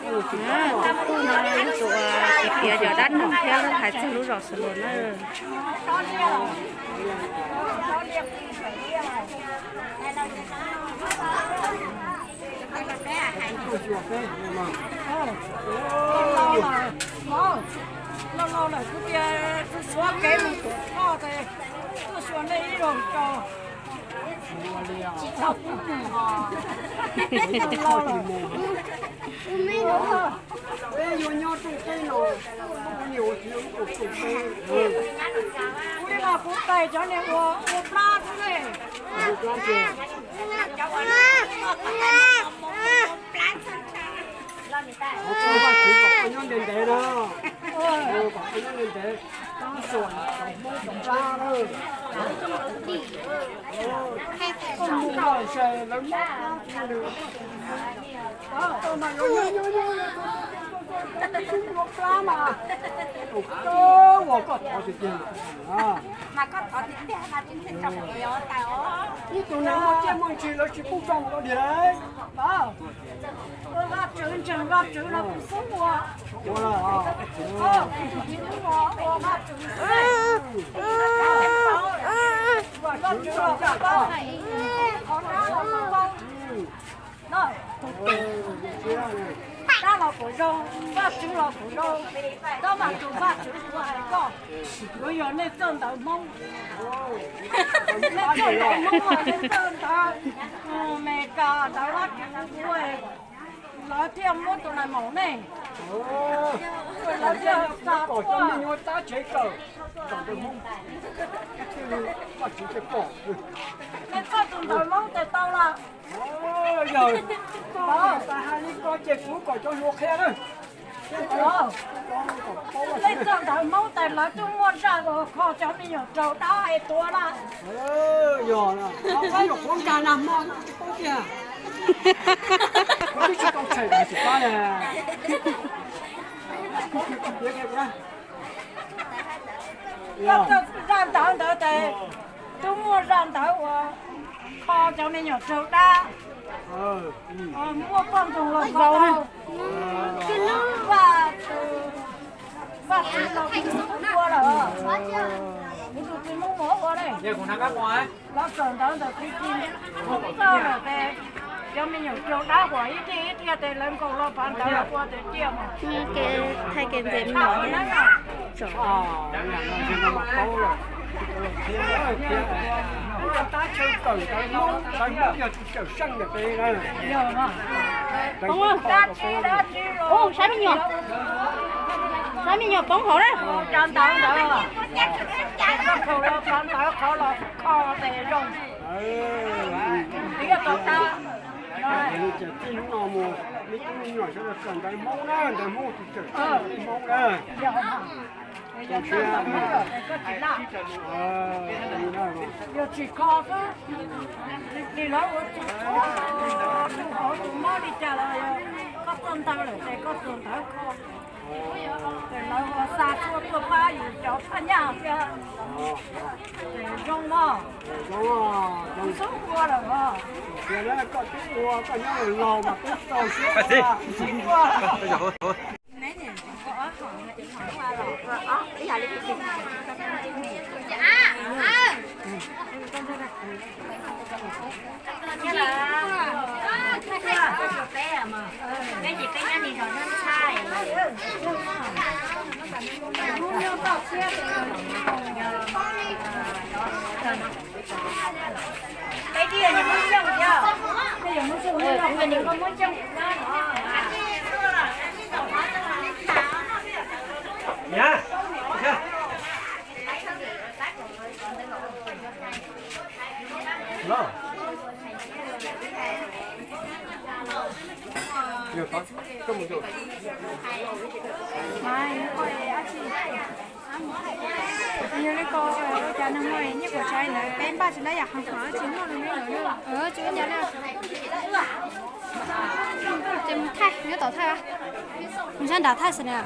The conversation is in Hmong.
Tus tub no lub tuam piav cov dab neeg thiab lub hais txog lub zos Xaluas na. Los los lawm kuv tias kuv suav kev mus tuam thoj ces tuaj xyuas nej ib zaug tso. Peb yuav nyob rooj teb no, kuv niam ua txiv ua tub rooj teb. Kuv li los kuv tais cov niag ua ua plab xwb ne. Ua plab ces Thov Vajtswv kom koj nyob ntev ntev na. Kom koj nyob ntev ntev, tab sis cov Hmoob cov plab na. Koj mus lawm ces lawv muab plab rau nws. Koj mas yuav nyob nyob nyob, koj tub yuav plab mas. Ua koj thov tiag tiag. Ib tug neeg muaj txiaj muaj ntsig lawv tsis pub tso mus rau diag lauj. Vaj tswv ntseeg vaj tswv los kuv xub ua. Vaj tswv los kuv paub, qhov dab los kuv paub. Dab los kuv zoo, vaj tswv los kuv zoo, tab mas tus vaj tswv kuv hais koj, yuav yog nej txawj ntawv Hmoob. Nej txawj ntawv Hmoob, nej txawj ntawv Meskas ntawv Vajtswv, lawv thiaj muab tus na maum nej, lawv thiaj xa tuaj. Nej txawj tus ntawv Hmoob ces tau lawm. Yog koj tas hais li ko ces kuv kom cov hluas qhia na. Nej txawj ntawv Hmoob tas lawv twb muaj zaj kho cov me nyuam raug dab es tuav na. Yog, qhov nyuam qhuav nkag nag hmo tsis paub tiag. Kuv twb tsis tau tshem tsis pab na. Zaj ntawv ntawd tes twb muaj zaj ntawv uas kho cov me nyuam raug dab, muaj poj ntxoog los ua, Vaj Tswv los kuv ua lawm, kuv tus txiv Hmoob Muas ua ne. Los txawm ntawd ntawm txiv txiv txawj lawm tes cov me nyuam raug dab huam ib tiag ib tiag tes lawv nkaus los phav ntawd los ua tes tiag mas. Thaij kev ntxias me nyuam thiab. Tab chaw kawm ntawv Hmoob, ntawv Hmoob yog tus cawm seej ntawm peb na. Poob, saib me nyuam, saib me nyuam poob hauv na. Cov ntawv ntawd, khaum los phav ntawd qhov los kho tes zoo. Tij hnub no mus, me tub me nyuam sawv daws kawm ntawv Hmoob na, ntawv Hmoob tus cawm seej Hmoob na. Yog tsis kho xwb, nim lawv ua tus hauv tus mob li cas los yog koj txawj ntawv lawm ces koj txawj ntawv kho. Ces lawv ua xa tuaj tuaj pab yus cov phaj nyaj thiab. Ces zoo os, kuv xub ua lawm os. Koj twb ua koj nyob laus mas twb txaus siab ua. Yog li ko ua cas neeg muaj nyiaj kuam tshais ntawd peb npaj tsis lab yam heev heev tsis muaj li ne. Ces mus thaij, nyob tom thaij, mus sab nram thaij xwb na.